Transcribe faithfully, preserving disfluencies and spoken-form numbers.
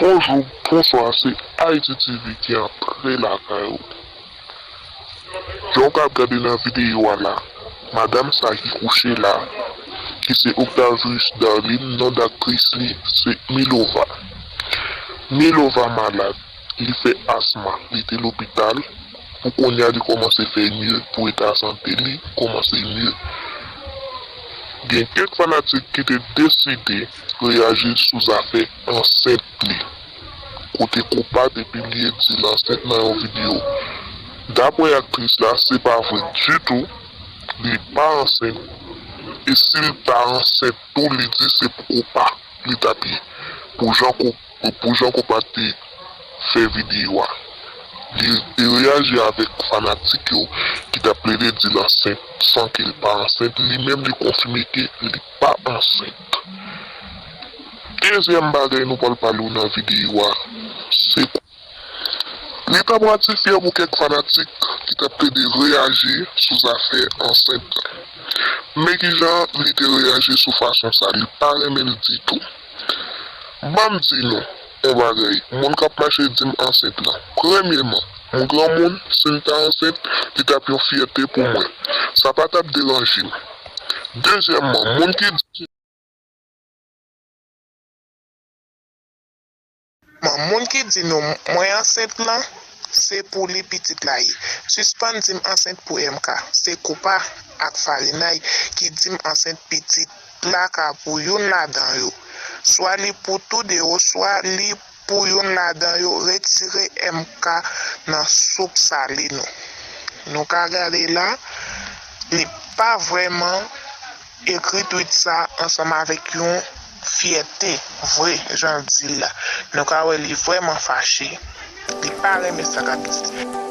Bonjou, bonswa, se Haiti T V ki antre lakay ou. Jan w ka ap gade nan videyo a la, madanm sa ki kouche la, ki se Octavius Darline, non d aktris li se Milova. Milova malad, li fè asma, li te lopital, pou kounye a li kòmanse fè mye, pou eta sante li kòmanse mye. Gen kèk fanatik ki te deside reyaji sou zafè ansent li, kote Kopa te pibliye di l ansent nan yon videyo. Dapre aktris la, se pa vre ditou, li pa ansent, e si l ta ansent tou, li di se pou Kopa li t ap ye, pou jan Ko-, pou jan Kopa te fè videyo a. Li te reyaji avèk fanatik yo ki t ap plede di l ansent san ke l pa ansent, li menm li konfime ke li pa ansent. Dezyèm bagay nou pral pale w nan videyo a, se li t ap ratifye pou kèk fanatik ki t ap plede reyaji sou zafè ansent lan. Men kijan li te reyaji sou fason sa, li pa renmen l ditou. Ban m di nou yon bagay, moun k ap mache di m ansent lan. Premyeman, yon granmoun, si l ta ansent, li t ap yon fyète pou mwen. Sa pa t ap deranje m. Dezyèmman, moun ki di Moun ki di nou mwen ansent lan, se pou li pitit la ye. Sispann di m ansent pou M K. Se Kopa ak Farinay ki di m ansent pitit la ka pou youn ladan yo. Swa li pou toude yo, swa li pou youn ladan yo. Retire M K nan soup sale nou. Nou ka gade la, li pa vrèman ekri twit sa ansanm avèk yon fyète vre, jan l di l la. Nou ka wè li vrèman fache. Li pa renmen sa k ap di.